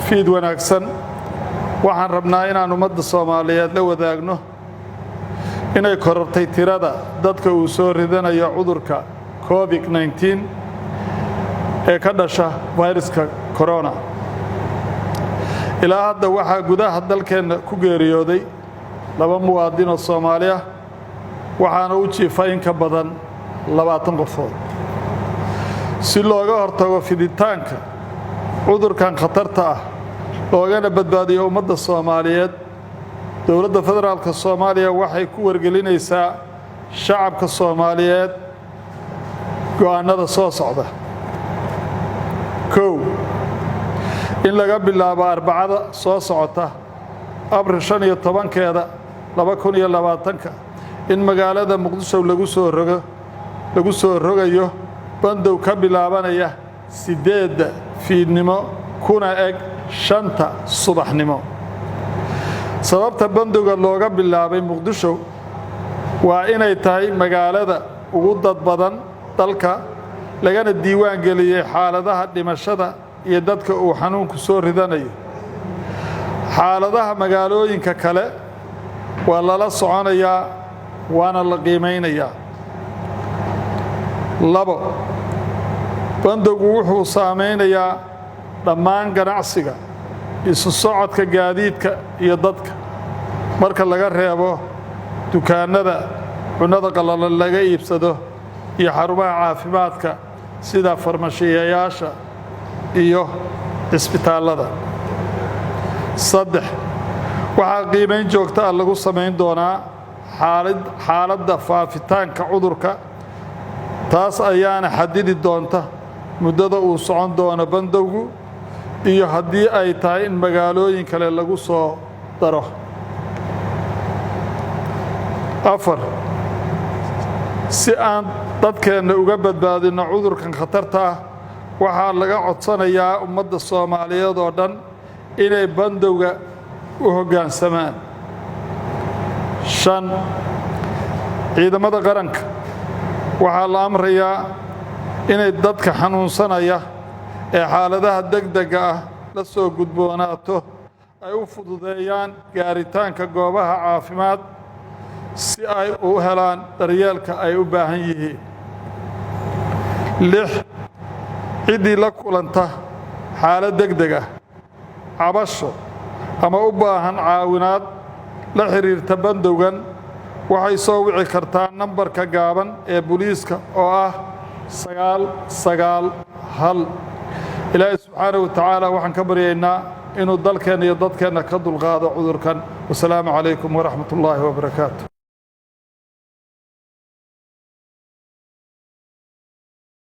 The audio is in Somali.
Fiid wanaagsan. Waxaan rabnaa inaan ummadda Soomaaliyeed la wadaagno inay korortay tirada dadka uu soo ridanayo cudurka COVID-19 ee ka dhasha fayraska corona. Ilaa hadda waxaa gudaha dalkeenna ku geeriyooday laba muwaadin oo Soomaali ah, waxaana u jiifa in ka badan 20 qofood. Si looga hortago fiditaanka cudurkan khatarta ah, loogana badbaadiyo ummadda Soomaaliyeed, Dowladda Federaalka Soomaaliya waxay ku wargelinaysaa shacabka Soomaaliyeed go'aannada soo socda. 1, in laga bilaabo Arbacada soo socota, Abril 15-keeda, 2020-ka, in magaalada Muqdisho lagu soo rogayo bandow ka bilaabanaya 8-da fiidnimo kuna eg 5-ta subaxnimo. Sababta bandowga looga bilaabay Muqdisho waa inay tahay magaalada ugu dad badan dalka, lagana diiwaan geliyey xaaladaha dhimashada iyo dadka uu xanuunku soo ridanayo. Xaaladaha magaalooyinka kale waa lala soconayaa, waana la qiimaynayaa. 2, bandowgu wuxuu saamaynayaa dhammaan ganacsiga, isu socodka gaadiidka iyo dadka, marka laga reebo dukaannada cunnada qallalan laga iibsado iyo xarumaha caafimaadka sida farmashiyayaasha iyo cisbitaallada. 3, waxaa qiimayn joogta ah lagu samayn doonaa xaaladda faafitaanka cudurka. Taas ayaana xadidi doonta muddada uu socon doono bandowgu iyo haddii ay tahay in magaalooyin kale lagu soo daro. 4, si aan dadkeenna uga badbaadinno cudurkan khatarta ah, waxaa laga codsanayaa ummadda Soomaaliyeed oo dhan inay bandowga u hoggaansamaan. 5, ciidamada qaranka waxaa la amrayaa inay dadka xanuunsanaya ee xaaladaha degdegga ah la soo gudboonaato ay u fududeeyaan gaaritaanka goobaha caafimaad, si ay u helaan daryeelka ay u baahan yihiin. 6, ciddii la kulanta xaalad degdeg ah, cabasho ama u baahan caawinaad la xiriirta bandowgan, waxay soo wici kartaa nambarka gaaban ee booliiska oo ah 991. Ilaahay subxaanahu wa tacaala waxaan ka baryaynaa inuu dalkeenna iyo dadkeenna ka dulqaado cudurkan. Wasalaamu calaykum waraxmat ullaahi wabarakaatu.